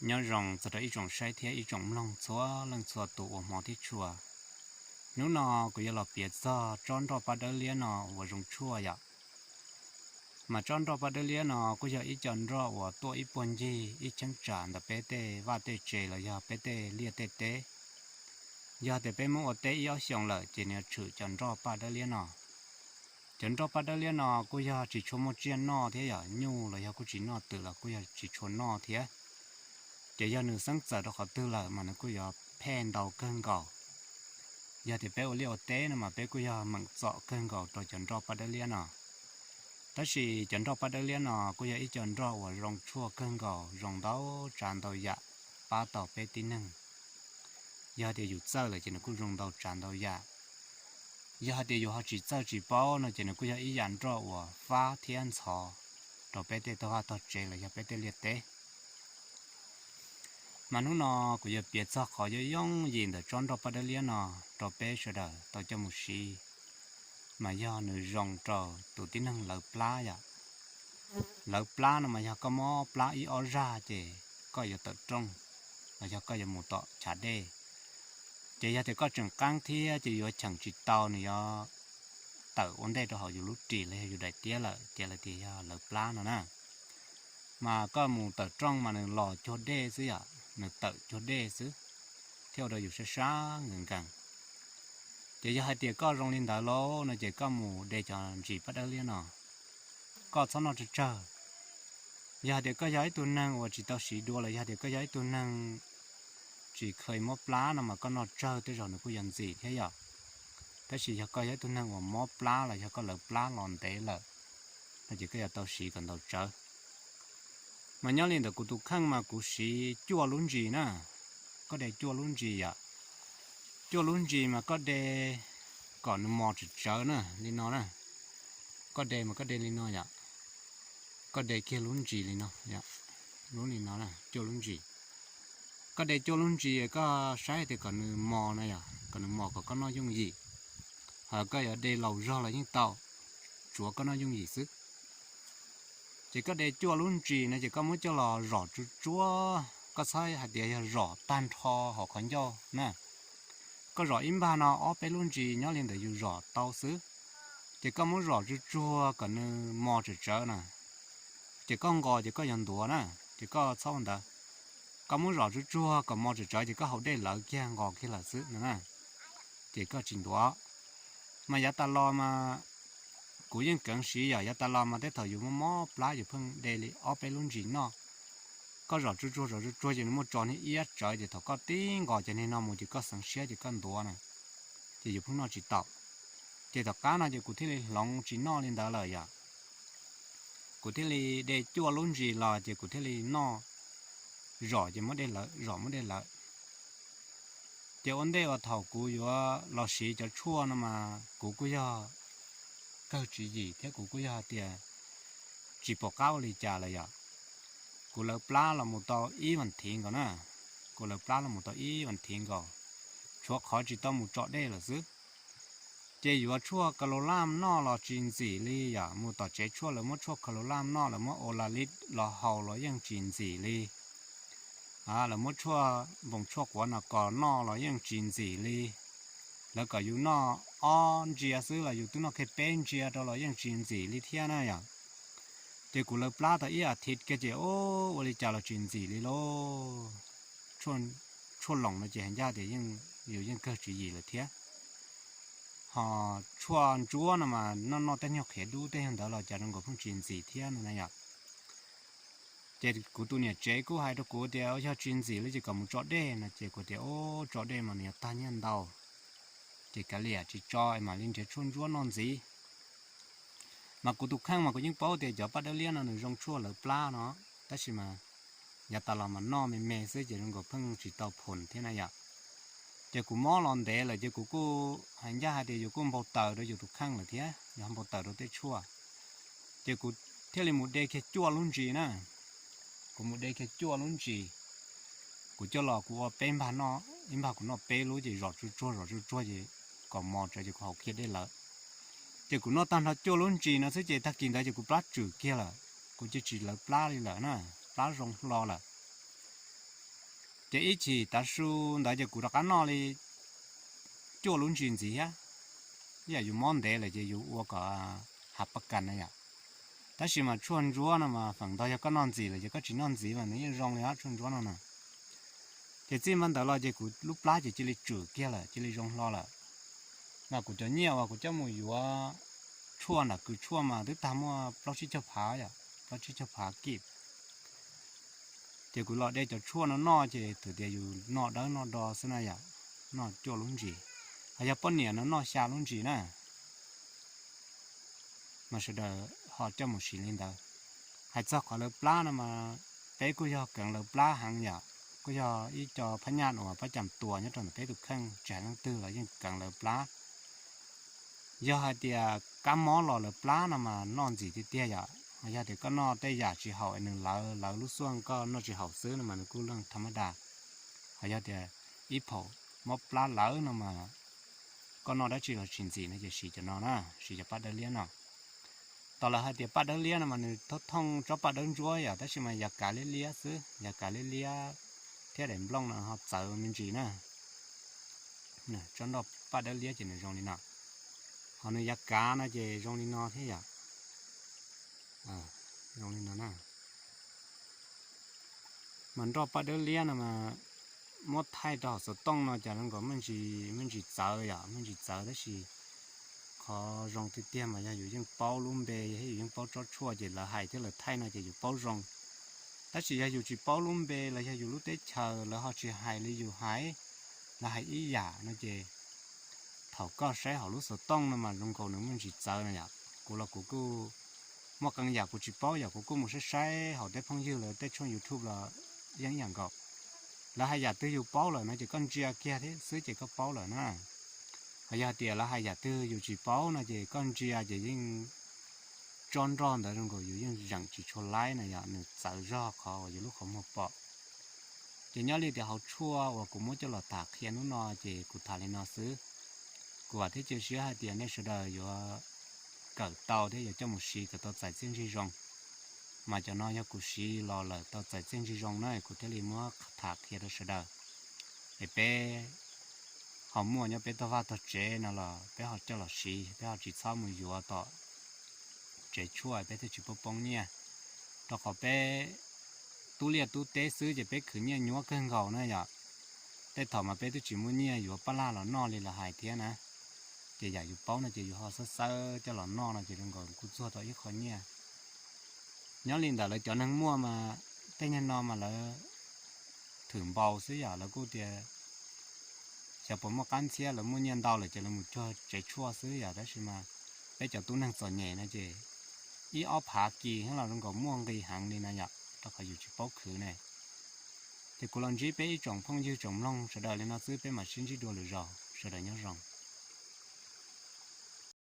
Nyob zoo txog rau ib tsoom saib thiab ib tsoom mloog txhua leej txhua tus uas hmov thiab tshua. Hnub no kuv yuav los piav txog tsob nroj paj dawb liab no uas zoo tshuaj yom. Mas tsob nroj paj dawb liab no kuj yog ib co nroj uas tuaj ib puag ncig ib cheeb tsam ntawm peb tej vaj tej tsev los yog peb tej liaj tej teb. Yog tias peb muab ua teb ib ob xyoos lawm ces nws yuav tshwm cov nroj paj dawb liab no. Cov nroj paj dawb liab no kuj yog tsis tshua muaj tsiaj noj thiab yom, nyuj los yog kuj tsis noj twm los kuj yog tsis tshua noj thiab. Ces yog nws xeeb txawm rau qhov twg lawm mas nws kuj yuav phej ntau kawg nkaus. Yog tias peb ua liaj ua teb no mas peb kuj yog meem txom kawg nkaus rau cov nroj paj dawb liab no. Tab sis cov nroj paj dawb liab no kuj yog ib co nroj uas zoo tshuaj kawg nkaus, zoo ntau tsav ntau yam, pab tau peb tib neeg. Yog tias yus txawj lawm ces nws kuj zoo ntau tsav ntau yam. Yog hais tias yus ho tsis txawj tsis paub no ces nws kuj yog ib yam nroj uas fab thiab ntxhov rau peb tej tog vaj tog tsev los yog peb tej liaj teb. Mas hnub no kuv yuav piav txog qhov yooj yooj yim ntawm tsob nroj paj dawb liab no rau peb sawv daws tau coj mus siv. Mas yog nws zoo rau tus tib neeg lawv plab yom. Lawv plab no mas yog koj mob plab ib ob zag ces koj yuav tawm rooj, los yog koj yuav mus tom chav dej. Ces yog tias koj tseem qeeb thiab ces yuav cheem tsis tau, nws yuav tawm ua ntej rau hauv yus lub ris los yog yus daim tiab lawm, ces lawv tias yog lawv plab no na. Mas koj mus tawm rooj mas nws los cuag dej xwb yom, nws tawm cuag dej xwb, thiaj ua rau yus sab sab nkees nkees. Ces yog hais tias koj zoo li ntawd lauj no ces koj mus de cov ntsis paj dawb liab no, koj txhob noj tsawg tsawg. Yog hais tias koj yog ib tug neeg uas tsis tau siv dua los yog tias koj yog ib tug neeg tsis kheev mob plab no mas koj noj tsawg tej zaum nws kuj yuav ntxim thiab yom. Tab sis yog koj yog ib tug neeg uas mob plab los yog koj lawv plab los ntev lawm no ces koj yuav tau siv kom ntau tsawv. Mas nyob li ntawm kuv tus kheej mas kuv siv cuaj lub ntsis na. Koj de cuaj lub ntsis yom. Cuaj lub ntsis mas koj de kom nws mos tsawv tsawv na, li no na. Koj de mas koj de li no yom. Koj de kiag lub ntsis li no, lub li no, cuaj lub ntsis. Koj de cuaj lub ntsis koj saib tias kom nws mos na yom, kom nws mos kom koj noj yooj yim. Ho koj yuav de laus zog los yeej tau, tsuav koj noj yooj yim xwb. Ces koj de cuaj lub ntsis no ces koj muab coj los zom tsuag tsuag, koj txhob hais tias yog zom tag nrho hauv qhov ncauj na. Koj zom ib npag no ob peb lub ntsis nyob li ntawm yus zom tau xwb. Ces koj muab zom tsuag tsuag kom nws mos tsawv tsawv na. Ces koj nqos ces koj yuav ntuav na, ces koj txhob ua ntawd. Koj muab zom tsuag tsuag kom mos tsawv tsawv ces koj haus dej lawv kiag nqos kiag lawm xwb no na. Ces koj tsis ntuav. Mas yav tas los mas kuv yeej keev siv yom, yav tas los mas tej thaum yus mob mob plab yus pheej de li ob peb lub ntsis noj. Koj zom tsuag tsuag zom tsuag tsuag ces nws muaj tso niag iab tsawv ces thaum koj tib nqos ces niag no mus ces koj xeev siab ces koj ntuav na, ces yus pheej noj tsis tau. Ces tom qab no ces kuv thiaj li hloov tsis noj li ntawd lawm yom. Kuv thiaj li de cuaj lub ntsis los ces kuv thiaj li noj, zom ces muab de lawv, zom muab de lawv. Ces ua ntej uas thaum kuv yuav los siv cov tshuaj no mas kuv kuj yog kawg tswv yim thiab kuv kuj yog hais tias tsis pom qab ua li cas lawm yom. Kuv lawv plab los mus tau ib vas thiv nkaus na, kuv lawv plab los mus tau ib vas thiv nkaus, tshuav qhov tsis tau mus tso dej lawm xwb. Ces yuav tshuaj ka lu laj noj los tsis ntxim li yom, mus tom tsev tshuaj lawv muab tshuaj ka lu laj noj, lawv muab ua la lis los haus los yeej tsis ntxim li. Lawv muab tshuaj npoos tshuaj quav no kos noj los yeej tsis ntxim li. Lawv kom yus noj ob ntsia xwb los yus twb noj kiag peb ntsia rau los yeej tsis ntxim li thiab na yom. Ces kuv lawv plab tau ib vas thiv kiag ces ua li cas los tsis ntxim li lauj. Tshuaj loos no ces hais ncaj tias yus yeej kawg tswv yim lawm thiab. Ho tshuaj ntsuab no mas noj noj tej nyuag qhiav dub tej nyuag ntawd los cas zoo nkaus pheej tsis ntxim thiab no na yom. Ces kuv tus niam tsev kuj hais rau kuv tias yog tsis ntxim li ces kom mus tso dej no ces kuv tias ub, tso dej mas nws yuav tag nyiaj ntau. Ces kav liam tsis tso es mam li nrhiav tshuaj ntsuab noj ntxiv. Mas kuv tus kheej mas kuv yeej paub tias cov paj dawb liab no nws zoo tshuaj lawv plab no, tab sis mas yav tas los mas noj me me xwb ces zoo nkaus pheej tsis tau phoom thiab na yom. Ces kuv mob los ntev lawm ces kuv kuj hais ncaj hais tias yus kuj npau taws rau yus tus kheej lawm thiab, yog npau taws rau tej tshuaj. Ces kuv thiaj li mus de kiag cuaj lub ntsis na. Kuv mus de kiag cuaj lub ntsis, kuv coj los kuv ua peb npag noj, ib npag kuv noj peb lub ces zom tsuag tsuag zom tsuag tsuag ces kom mos tsawv ces kuv haus kiag dej lawv. Ces kuv noj tag nrho cuaj lub ntsis no xwb ces tag kis ntawd ces kuv plab tswm kiag lawm, kuv cia tsis lawv plab li lawm na, plab zoo hlo lawm. Ces ib chim tav su ntawd ces kuv rov qab noj li cuaj lub ntsis ntxiv thiab. Yam yus mob ntev lawm ces yus ua kom hav paj kas na yom. Tab sis mas tshuaj ntsuab no mas feem ntau yog koj noj ntxiv lawm ces koj tsis noj ntxiv mas nws yeej zoo li tshuaj ntsuab no na. Ces txij npaum ntawd los ces kuv lub plab ces cia li tswm kiag lawm, cia li zoo hlo lawm. Mas kuv cov nyiaj uas kuv coj mus yuav tshuaj nram kws tshuaj mas twb tag muaj plaub tsib caug phav yom, plaub tsib caug phav kib. Ces kuv los de cov tshuaj no noj ces thaum tias yus noj dawb noj do xwb na yom, noj cuaj lub ntsis, ho yog poj niam no noj xya lub ntsis na. Mas sawv daws ho coj mus siv li ntawd. Hais txog qhov lawv plab no mas peb kuj yog keev lawv plab heev yom, kuj yog ib co phab nyaj uas pab cam tuas nyob rau ntawm peb tus kheej tsis hais leej twg los yeej keev lawv plab. Yog hais tias kab mob los lawv plab no mas noj ntxim tiag tiag yom. Yog tias koj noj tej yam tsis haum es nws lawv lawv lub xuaj koj noj tsis haum xwb no mas nws kuj leej tha mab das. Ho yog tias ib phaum mob plab lawv no mas koj noj dab tsi los tsis ntxim no ces siv cov no na, siv cov paj dawb liab no. Tos lawv hais tias paj dawb liab no mas nws thooj thooj tsob paj dawb ntsuab yom, tab sis mas yav kav liab liab xwb, yav kav liab liab thiab daim nplooj no ho txawv me ntsis na. Tsob nroj paj dawb liab ces nws zoo li no, ho nws yav kav no ces zoo li no thiab yom. Zoo li no na. Mas nroj paj dawb liab no mas muab thaij rau hauv xov tooj no cas zoo nkaus me ntsis txawv yom, me ntsis txawv tab sis qhov zoo tiag tiag mas yog yus yeej paub lub npe thiab yus yeej paub tsob tshuaj ces lawv hais thiab lawv thaij no ces yus paub zoo. Tab sis yog yus tsis paub lub npe los yog yus lub teb chaws lawv ho tsis hais li yus hais, lawv hais ib yam no ces thaum koj saib hauv lub xov tooj no mas zoo nkaus nws me ntsis txawv na yom. Kuv los kuv kuj muaj qee yam kuv tsis paub yom, kuv kuj mus saib saib hauv tej phooj ywg lawv tej tshooj YouTube los yeej ib yam nkaus. Lawv hais yam twg yus paub lawm no ces koj ntsia kiag thiab xwb ces koj paub lawm na. Ho yog tias lawv hais yam twg yus tsis paub no ces koj ntsia ces yeej tsob nroj ntawd zoo nkaus yus yeej zeem tsis tshua laib na yom, nws txawv zog qhov uas yus lub qhov muag pom. Ces nyob li tias hauv tshuaj uas kuv muab coj los tham qhia hnub no ces kuv tham li no xwb. Kuv vam thiab cia siab hais tias nej sawv daws yuav kawm tau thiab yuav coj mus siv kom tau txais txiaj ntsig zoo. Mas cov no yog kuv siv los lawm tau txais txiaj ntsig zoo na kuv thiaj li muab tham qhia rau sawv daws. Es peb ho muaj nyob peb tog vaj tog tsev no los peb ho coj los siv, peb ho tsis txhob mus yuav tom tsev tshuaj peb thiaj tsis poob poob nyiaj. Rau qhov peb tub liaj tub teb xwb ces peb khwv nyiaj nyuab kawg nkaus na yom. Tej thaum mas peb twb tsis muaj nyiaj yuav paj laj los noj li lawv hais thiab na. Ces yam yus paub no ces yus ho xawb xawb coj los noj no ces zoo nkaus kuj txuag tau ib qho nyiaj. Nyob li ntawm lawv cov neeg muaj mas tej nyuag no mas lawv thwm npaus xwb yom, lawv kuj tias xyov puas muaj qab ntxhiab, lawv muaj nyiaj ntau lawm ces lawv mus cuag tsev tshuaj xwb yom, tab sis mas peb cov tub neeg txom nyem no ces ib ob phav kis thiab los zoo nkaus muaj nqis heev li no yom, rau qhov yus tsis paub khwv ne. Ces kuv los ntsib peb ib tsoom phooj ywg tsoom mloog sawv daws li no xwb, peb mam sib ntsib dua lwm zaus, sawv daws nyob zoo.